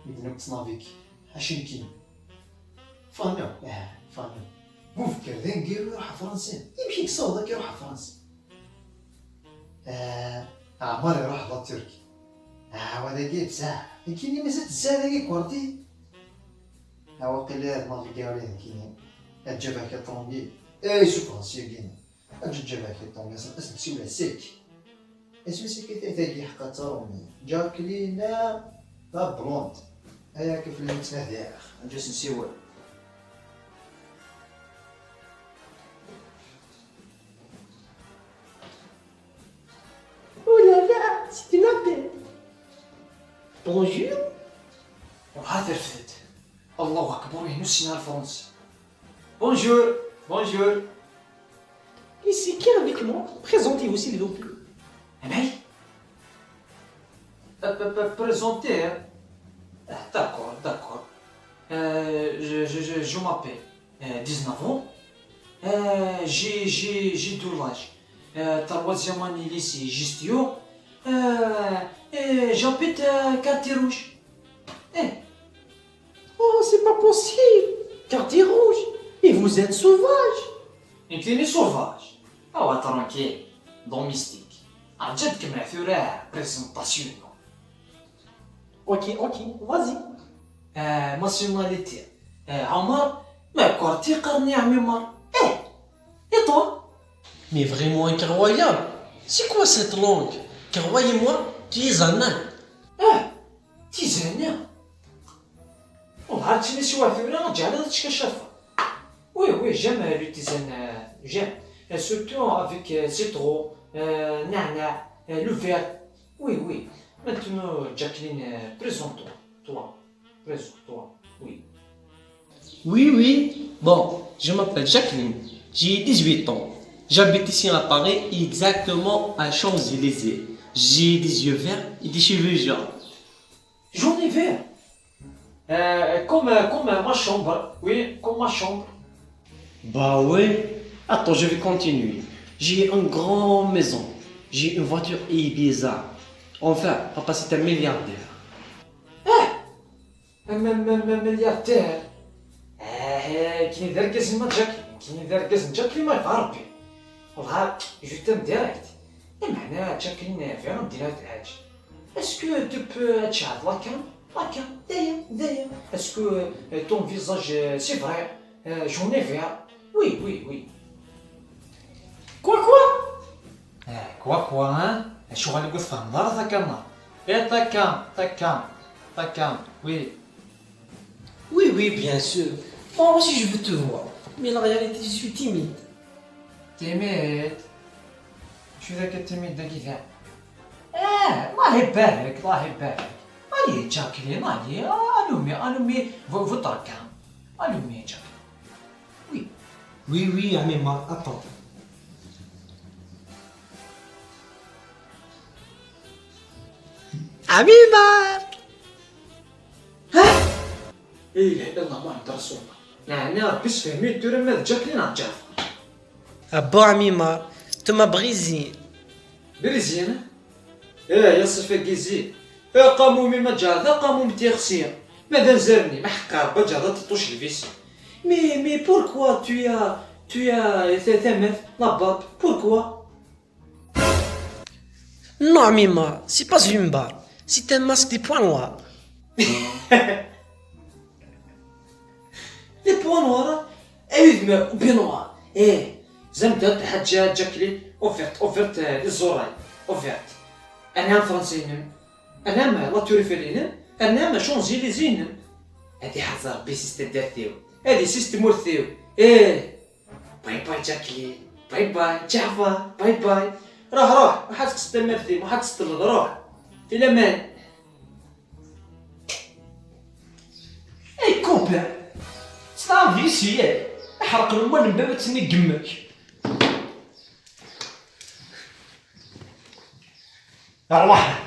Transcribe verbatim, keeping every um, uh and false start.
Yedna ttnavik. Acu nekkini? Fano, ah, Fano. Mufekker d aneggaru iruḥ ɣer Fransa. Amek i yessaweḍ akka iruḥ ɣer Fransa? Ah, Ɛmer iruḥ la Turquie. Ah, wa dagi bsah. Nekkini mazal tesɛa dagi kwarti. Ah, waqila d Marc Gauli nekkini. Ad ǧǧeɣ akka ṭrumbil. Eh, isuffeɣ syagini. Ad ǧǧeɣ akka ṭrumbil. Ad s-nsiwel sek. Isem-is akka tagi ḥqa d taṛumit. Jacqueline la Blonde. Aya akka fell-i nettnadi. Ad ǧǧeɣ s-nsiwel. Oh là là, c'est une appel. Bonjour. Ruḥ ad terfed. Allahu akbar, inu sin ar Fransa. Bonjour, bonjour. Ici, qui avec moi? Présentez-vous, s'il vous plaît. Amay? Euh, euh, euh, présentez, hein. Ah, d'accord, d'accord. Euh, je, je, je, je m'appelle, euh, dix-neuf ans. Euh, j'ai, j'ai, j'ai de l'âge. Euh, troisième année lycée gestion. Euh, et j'habite, euh, quartier rouge. Eh. Oh, c'est pas possible. Quartier rouge. Et vous êtes sauvage. Nekkini sauvage. Awa, tranquille. Domestique. Rǧu ad kemmleɣ tura présentation. Ok, ok, vas-y. Euh, nationalité. Euh, Omar, ma quartier qqaren-iyi Ɛmimar. Eh, et toi? Mais vraiment incroyable. C'est quoi cette langue? Croyez-moi, tu es un nain. Ah, tizana. Wellah, ad tili siwa tura, ǧeɛleɣ ad ttkacafeɣ. Oui, oui, j'aime, euh, le tisane, euh, j'aime. Euh, surtout avec, euh, citron, euh, nana, euh, le verre. Oui, oui. Maintenant, Jacqueline, euh, présente-toi. Toi, présente-toi. Oui. Oui, oui. Bon, je m'appelle Jacqueline. J'ai dix-huit ans. J'habite ici à Paris, exactement à Champs-Élysées. J'ai des yeux verts et des cheveux jaunes. Jaune et vert. Euh, comme, euh, comme, euh, ma chambre. Oui, comme ma chambre. Bah oui. Attends, je vais continuer. J'ai une grande maison. J'ai une voiture Ibiza. Enfin, papa, c'est un milliardaire. Ah, un, un, un, un milliardaire. Eh, eh, كاين ذا الكاس ما جاك، كاين ذا الكاس جاك اللي ما يفرق. والله، je t'aime direct. المعنى Jacqueline, vraiment direct. Est-ce que tu peux تشعل la cam? La cam, d'ailleurs, d'ailleurs. Est-ce que, euh, ton visage, euh, c'est vrai? Euh, j'en ai vert. Oui, oui, oui. Quoi, quoi? Eh, quoi, quoi, hein? Acuɣer i ur tfehmeḍ ara takama? Eh, takam, takam, takam, oui. Oui, oui, bien sûr. Moi aussi, je veux te voir. Mais la réalité, je suis timide. Timide? Acu d akka timide dagi da? Eh, الله يبارك، الله يبارك. Allez, Jacqueline, allez, allumez, allumez vo-, votre cam. Allumez, Jacqueline. Oui. Oui, oui, Amimar, attends. Amimar! ها؟ إيه، لا إله إلا الله محمد رسول الله. يعني ربي سفهمي دير ما جاك لينا جاف. أبو عميمر، نتوما بريزين. بريزين؟ إيه، يا صفا كيزي. إيه، قاموا مي ما جا، ذا قاموا متيخسي. ما ذا نزرني، ما حق ربا جا، ذا تطوش الفيسي. Mais, mais pourquoi tu as, tu as ث-، ثمث، la barbe, pourquoi؟ Non, Mima, c'est pas une barbe. C'est un masque de points noirs. Des points noirs? Aïe, mais bien noir. Eh, زعما دارت حاجة جاكلين. Ouverte, ouverte, euh, les oreilles. Ouverte. أنا فرنسيين. أنا ما لا توريفيلين. أنا ما شونزيليزين. هادي حظ ربي سيستم دارتيو. هادي سيستم مورثيو. إيه. باي باي جاكلين، باي باي جعفر، باي باي. روح، روح، ما حد تستمر فيه، ما حد تستلل، روح. في الأمان. اي كوبان، سلام فيسي، يحرق المال من بابا تسني قمك. أرواح.